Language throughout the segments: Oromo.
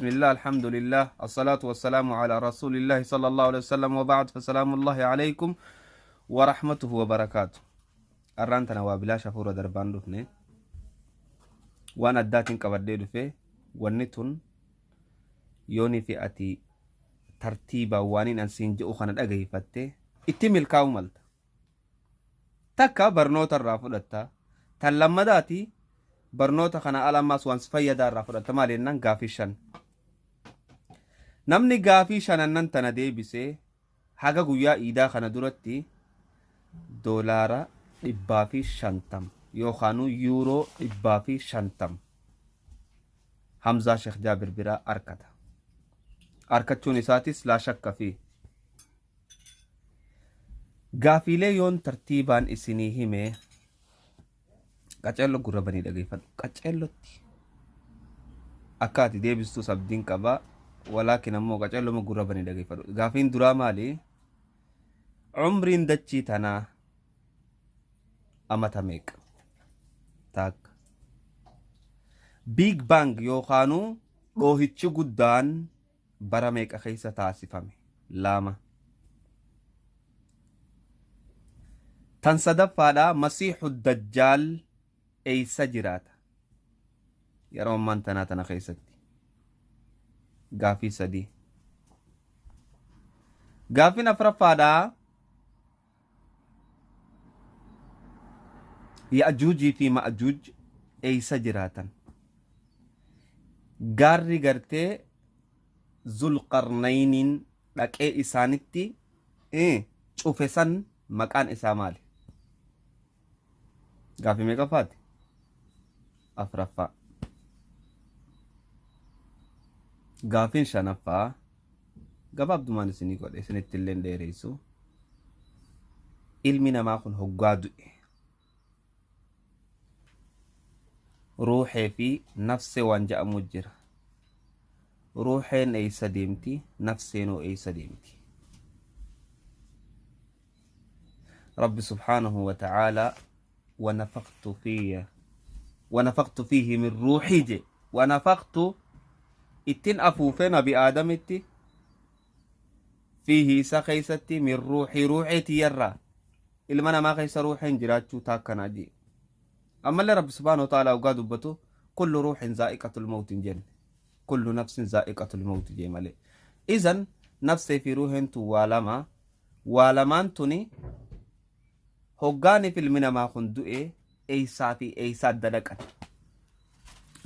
Bismillah, alhamdulillah, assalatu wassalamu ala rasulillahi sallallahu alaihi wasallam wa ba'd, fasalamullahi alaikum wa rahmatuhu wa barakaatu. Arraan tana waa bilaasha hafuura darbaan dhufne, waan addaatiin qabadhee dhufe. Wanni tun yoonii fi ati tartiibaan waaniin an siin je'u kana dhageeyfatte itti milkaa'uu malta. Takka barnoota irraa fudhatta. Tan lammadaati, barnoota kana ala ammaas waan si fayyadaa irraa fudhatta. Maali jennaan, gaafii shan. Namni gaafii shanannan tana deebisee haga guyyaa iidaa kana duratti $150 yookaanuu €150 Hamzaa Sheekh Jaabir biraa arkata. Arkachuun isaatis laa shakka fi. Gaafiilee yoon tartiibaan isinii hime, qaceello gurra banii dhageeffadhu. Qaceellotti akka ati deebistus abdiin qaba. Walaakin ammoo qaceelloma gurra banii dhageeffadhu. Gaafiin duraa maali? Umriin dachii tanaa amata meeqa? Takka. Big Bang yookaanuu dhoohichi guddaan bara meeqa keessa taasifame? Lama. Tan sadaffaadha, Masiixu Dajjaal eeysa jiraata? Yeroo ammaan tanaa tana keessatti. Gaafii sadii. Gaafiin afraffaadha, Ya'juujii fi Ma'juuj eeysa jiraatan? Gaarri gartee Zulqarnayniin dhaqee isaanitti cufe san maqaan isaa maali? Gaafii meeqaffaati? Afraffaa. Gaafiin shanaffaa gabaabdumaan isinii godhe, isinitti illee hin dheereysu. Ilmi namaa kun hoggaa du'e ruuxee fi nafsee waan ja'amu jira. Ruuxeen eeysa deemti? Nafseenoo eeysa deemti? Rabbi subhaanahu wa ta'aalaa "ونفخت فيه ونفخت فيه من روحي" je. ونفخت ittin afuufe nabi Aadamitti, فيه isa keeysatti, من روحي ruuxii tiyyarraa. Ilma namaa keessa ruuxeen jiraachuu taakkanaa jee. Ammallee Rabbi subhaanahu wa ta'aalaa hoggaa dubbatu "كل روح ذائقة الموت" hin jenne, "كل نفس ذائقة الموت" jee malee. Izan nafsee fi ruuheen tun waa lama. Waa lamaan tuni hoggaaniif ilmi namaa kun du'e eeysaa fi eeysaa adda dhaqan?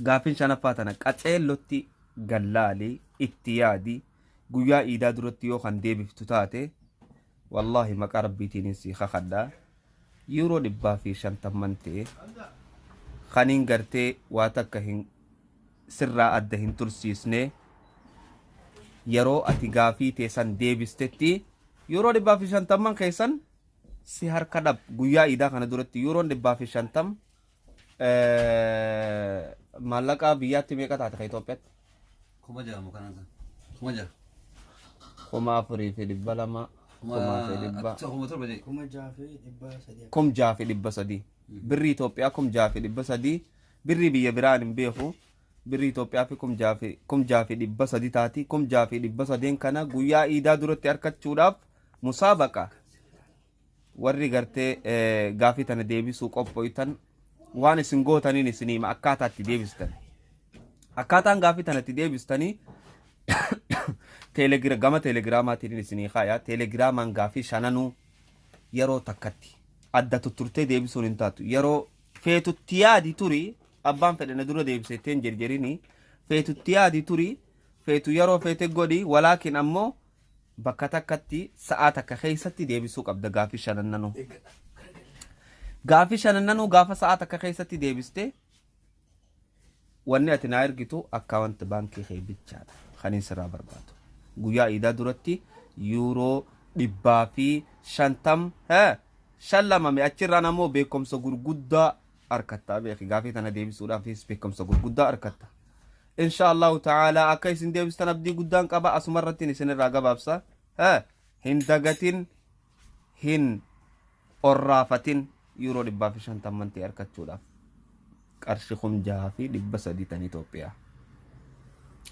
Gaaffiin shanaffaa tana qaceellotti gallaalii itti yaadi. Guyyaa iidaa duratti yoo kan deebiftu taate, wallaahi maqaa Rabbiitiin sii kakadhaa, €150 ta'e kaniin gartee waa takka hin sirraa adda hin tursiisne. Yeroo ati gaafii teessan deebistetti €150 keessan si harka dhab. Guyyaa iidaa kana duratti €150 maallaqa biyyaatti meeqa taate ka Itoophiyaatti? 6,000 moo kanaan sana? 6,000. 4,200, 1,100. 7,000 jedhi. 6,300. 6,300 birrii Itoophiyaa, 6,300. Birrii biyya biraan hin beeku. Birrii Itoophiyaa fi 6,300 taati. 6,300 kana guyyaa iidaa duratti argachuudhaaf musaabaqa warri gartee gaafii tana deebisuu qophooytan waan isin gootaniin isin hima. Akkaataa itti deebistan, akkaataan gaafii tana itti deebistanii gama teelegiraamaatiin isinii kaaya. Teelegiraamaan gaafii shananuu yeroo takkatti adda tutturtee deebisuun hin taatu. Yeroo feetutti yaadi turi. Abbaan fedhe na dura deebisetteen jirjirini. Feetutti yaadi turi, feetu yeroo feete godhi. Walaakin ammoo bakka takkatti sa'aa takka keessatti deebisuu qabda gaafii shanannanuu. Gaafii shanannanuu gaafa sa'aa takka keessatti deebiste, wanni ati naa ergitu account baankii kee bichaadha kan inni sirraa barbaadu. Guyyaa iidaa duratti €150 shan lamame. Achirraan ammoo beekumsa gurguddaa argattaa. Beeki, gaafii tana deebisuudhaafis beekumsa gurguddaa argatta. Insha Allahu ta'ala akka isin deebistan abdii guddaan qaba. Asuma irratti isin irraa gabaabsa. Hin dagatin, hin orraafatin. €150 ta'e argachuudhaaf qarshii 6,300 tan Itoophiyaa.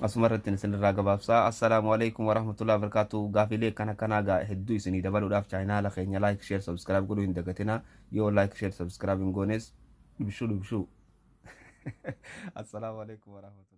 Asuma irratti isinirraa gabaabsaa. Assalaamu alaikum warahmatullahi wabarakatuh. Gaafilee kana kanaa gaa hedduu isinii dabaluudhaaf chaayinaala keenya like, share, subscribe godhuu hin dagatinaa. Yoo like, share, subscribe hin goones dhubshuu dhubshuu. Assalaamu alaikum warahmatullahi.